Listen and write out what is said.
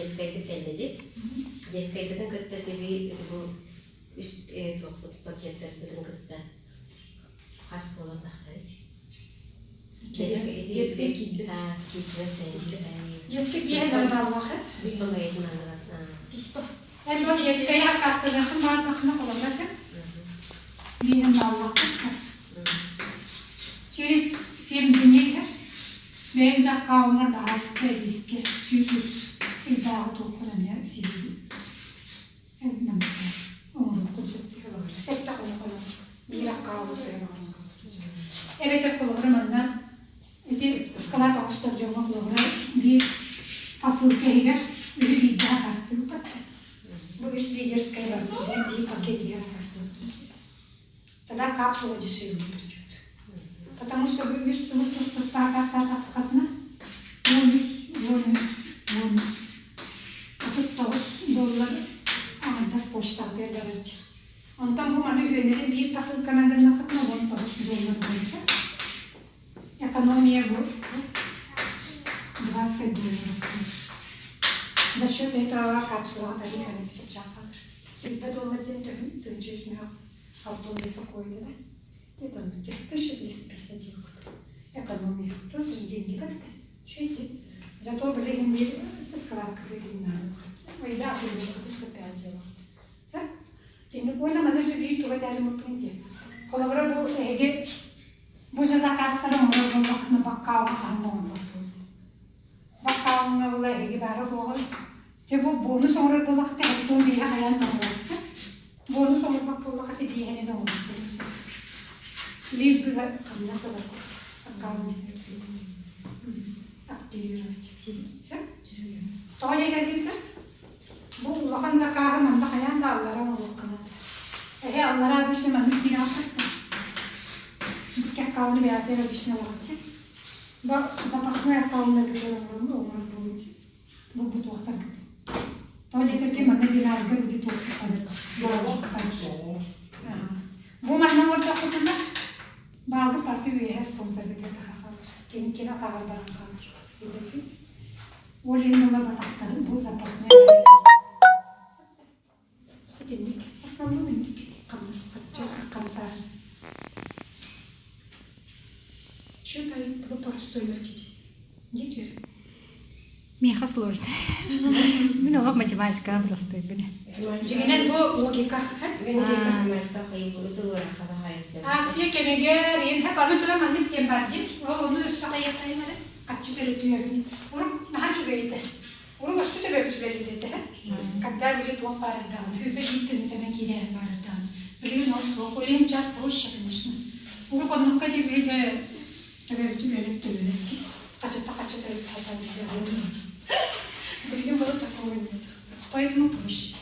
Детскайбыт кэллэ дии. Детскайбытын кытта тиби бу үс туохпут пакеттарбытын кытта хас буолан тахсарый? Детскай киирбэт. Киирбэт. Детскай биэһэ нормаллаах э? Туспа бэйэтин анныгар. Туспа. Эн бу детскай аккаастаныаххын баҕардаххына холобура сен. Биэһин бааллааххын. Через 7 дней бэйэм дьаккаауҥҥар баҕаалыста эбиискэ 103 ыйдааҕы туоххун эмиэ сиэбин. Оҥоруоххун сөп Сэттэ хонох биир аккаауҥҥа Эбэтэр холобура манна ити ыскалаат оҥостор дьоҥҥо холобура биир посылка иһигэр үһү биирдэ акаастыыбыт. Бу үс лидерскэй барытыгар биир пакет иһигэр акаастыыбыт. Тогда капсула дешевле придет. Потому что вы үс тугу тус-туспа акаастаатаххытына, 13, 13, 13, 39 доллар аҥардас почтаҕытыгар барар Онтон бу маны үөннэрин биир посылканан гыннаххытына 19 доллар буолса. Экономия бу 20 долларов. За счет этого капсулаҕа тариф эмиэ чэпчээн хаалар. Сүүрбэ доллар диэн төһөн тыһыынча үс мөһөх алтан сокуойда да где-то где-то 1351 курдук. Экономия. Тоже же деньги как-то. Чуете? Зато билигин биир складка тыытыннаан Ойда атыылыыр опять дьыала. Тинник уонна манна сүбиир туга тээриммыппын дии. Холобура бу эһиги бу же заказтары оҥорор буоллаххытына баккаауҥа хаһан да оҥорбоппун. Баккаауҥа була эһиги баара буоҕун. Дьэ бу бонус оҥорор буоллаххытына эһиги бииһэ хайаан да оҥоруохсут. Бонус оҥорбот буоллаххыта бииһэни да оҥоруохсут. Лишь бы хамнас ылар аккаунт активировать. Тоҕо диэтэргин сэ? Бу улахан закааһы манна хайаан да аллара оҥоруохха наада. Эһэ аллара обычно маннык киирэн хатта. Икки аккаунту бэйэтигэр обычно ылаҕыччы. Бу запасной аккаунна билэр оҥорон оҥорор буолун бу бу туохтаргыт. Тоҕо диэтэргин манна динарга били туохтар Бу манна оҥордоххутуна баалгы парты үөһэ спонсоргытыгар тахахалар. Кини кини атаҕар баран хаалар. Ол иһин ыла батахтарын бу запасной Итинник основной инник хамнас хаччы хамсаар. Счет айыттыбы простой кити. Дитер. Миэхэ сложно. Мин олох математикаҕа простойбун. Дьиҥинэн бу логика. Акция кэмигэр иэн хэп аны туран маннык диэн бар диэн. Ол ону өссө хайыахтайын эрэ. Хаччы төрөтүөбүн. Урук наһаа үчүгэй этэ. Урук өссө төбөбүтүгэр этэ. Когда били туох баар даҕаны, үбэ ииттинчэнэн киирэн баар даҕаны. Билигин ол суох. Улин час проще, конечно. Урук оннукка диэбиһи төбөбүтүн өлөп төлөнөттү. Хачата хачата хатан Билигин было такого нет. Поэтому проще.